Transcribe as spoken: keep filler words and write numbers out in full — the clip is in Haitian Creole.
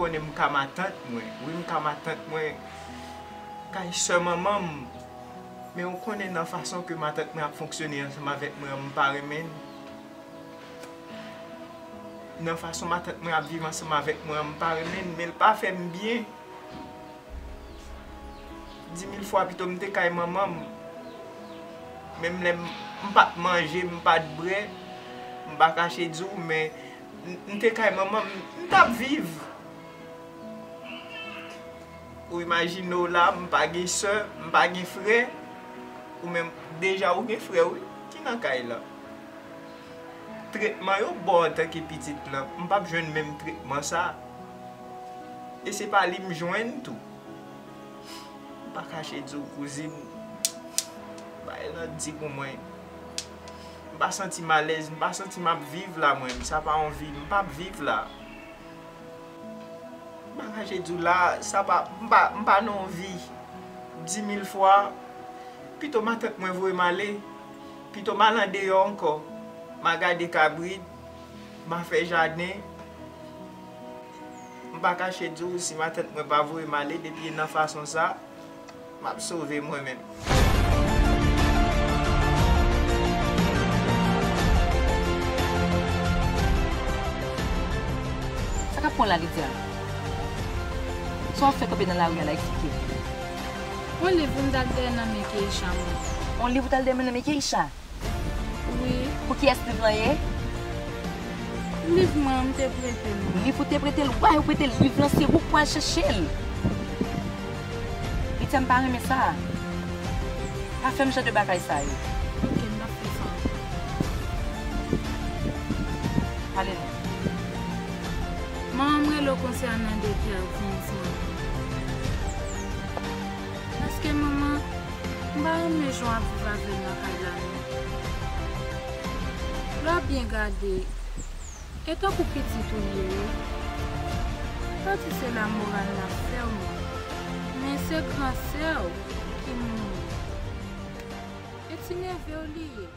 Konnen m ka matant mwen. Wi, m ka matant mwen. Kay sè manman m. Men ou konnen nan fason ke matant mwen ap fonksyone ansanm avèk mwen an, m pa renmen l. Nan fason matant mwen ap viv ansanm avèk mwen an, m pa renmen l, men l pa fè m byen. Di mil fwa pito m te kay manman m. Menm lè m, m pa t manje, m pa t bwè, m pa kache di w, men m, m te kay manman m, m t ap viv. Ou imajine w la, m pa gen sè, m pa gen frè. Ou menm, deja ou gen frè, wi, ki nan kay la. Tretman yo ba w antanke pitit lan, m p ap jwenn menm tretman sa. E se pa li m jwenn tou. M pa kache di w, kouzin, bagay lan di pou mwen. M pa santi m alèz, m pa santi m ap viv la, mwen. Sa pa yon vi, m p ap viv la. M pa kache di w la, sa pa, m pa, m pa nan yon vi. Di mil fwa, pito matant mwen voye m ale, pito m al andeyò ankò. M a gade kabrit, m a fè jaden. M pa kache di w, si matant mwen pa voye m ale, depi e nan fason sa, m ap sove mwen menm. Sa k ap pran w la, Lydia? Sa w ap fè kanpe nan lari a la, eksplike m. Yon liv m t al dèyè nan men Keisha, mwen. Yon liv ou t al dèyè nan men Keisha? Wi. Pou kiyès liv lan ye? Liv mwen an, m te prete l. Liv ou te prete l? Why ou prete l liv lan? Se ou k pral chèche l. Lydia, m pa renmen sa. Pa fè m jan de bagay sa yo. Ok, m p ap fè sa ankò. Pale non. Manman m rele w konsènan de Kervens, manman. Paske manman, m pa renmen jan w ap viv avè l nan kay la non. Lè w ap byen gade, e tankou pitit ou l ye wi. Pa di se lamoral l ap fè w non, men se gran sè w ki mouri. E ti neve w li ye.